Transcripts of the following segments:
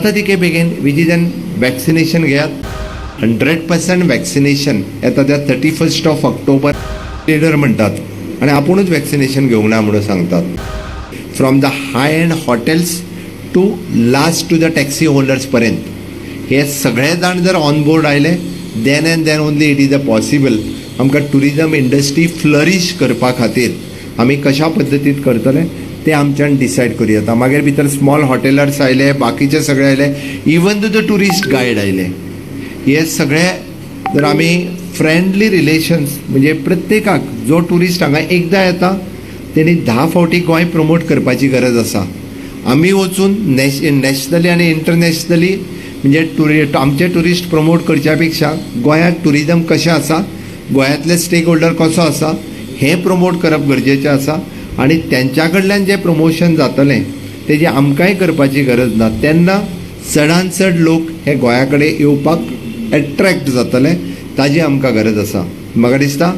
जाता तितके बेगीन विजीजन वॅक्सिनेशन घेयात. 100% वॅक्सिनेशन येता त्या 31 ऑफ ऑक्टोबर. लिडर म्हणटात आनी आपुणूच वॅक्सिनेशन घेवंक ना म्हणून सांगतात. From the high end hotels to last to the taxi owners पर्यंत हे सगळे जाण जर ऑन बोर्ड आयले, then and then only it is a possible आमकां टुरिजम इंडस्ट्री फ्लरीश करपा खातीर आमी कशा पद्दतीन करतले ते आमच्यान डिसायड करूं येता. मागीर भितर स्मॉल हॉटेलर्स आयले, बाकीचे सगळे आयले, even though the tourist guide आयले, हे सगळे जर आमी फ्रेंडली रिलेशन्स, म्हणजे प्रत्येकाक जो ट्युरिस्ट हांगा एकदां येता तेणी 10 फावटी गोंय प्रमोट करपाची गरज आसा. आमी वचून नॅशनली आनी इंटरनॅशनली म्हणजे आमचे ट्युरिस्ट प्रमोट करच्या पेक्षा गोंयांत ट्युरिजम कशें आसा, गोंयांतले स्टेक होल्डर कसो आसा, हें प्रमोट करप गरजेचें आसा. आनी तेंच्या कडल्यान जें प्रमोशन जातलें तेजी आमकांय करपाची गरज ना. तेन्ना चडान चड लोक हे गोंया कडेन येवपाक एट्रॅक्ट जातले, ताजी आमकां गरज आसा. म्हाका दिसता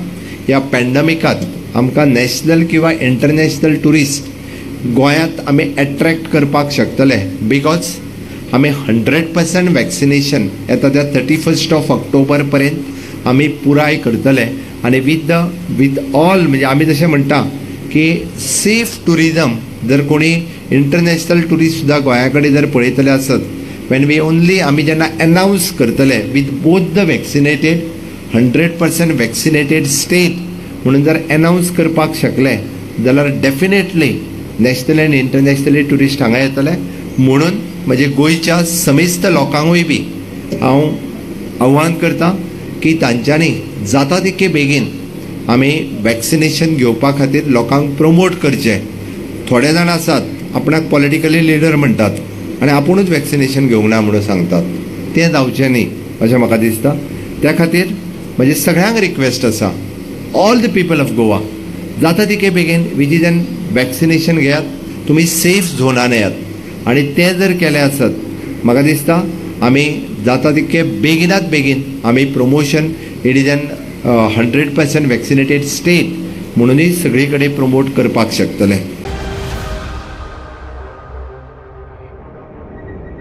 ह्या पॅन्डमिकात आमकां नॅशनल किंवा इंटरनॅशनल ट्युरिस्ट गोंयांत आमी एट्रॅक्ट करपाक शकतले, because आमी 100% वॅक्सिनेशन येता त्या 31 ऑफ ऑक्टोबर पर्यंत आमी पुराय करतले. आनी विथ ऑल, म्हणजे आमी जशें म्हणटा की सेफ ट्युरिजम, जर कोणी इंटरनॅशनल ट्युरिस्ट सुद्दां गोंया कडेन जर पळयतले आसत, वेन we only आमी जेन्ना एनावन्स करतले with both the vaccinated, 100% vaccinated state म्हणून जर एनावन्स करपाक शकले जाल्यार definitely national and internationally tourist हांगा येतले. म्हणून म्हजे गोंयच्या समेस्त लोकांकूय बी हांव आव्हान करता की तांच्यांनी जाता तितके बेगीन आमी वॅक्सिनेशन घेवपा खातीर लोकांक प्रमोट करचें. थोडे जाण आसात, आपणाक पॉलिटिकली लिडर म्हणटात आनी आपुणूच वॅक्सिनेशन घेवंक ना म्हणून सांगतात. तें जावचें न्ही अशें म्हाका दिसता. त्या खातीर म्हजे सगळ्यांक रिक्वेस्ट आसा, all the people of Goa, जाता तितके बेगीन विजीजन वॅक्सिनेशन घेयात, तुमी सेफ झोनान येयात. आनी तें जर केलें आसत, म्हाका दिसता आमी जाता तितके बेगिनात बेगीन आमी promotion it is an 100% vaccinated state म्हणुनूय सगळी कडेन प्रमोट करपाक शकतले.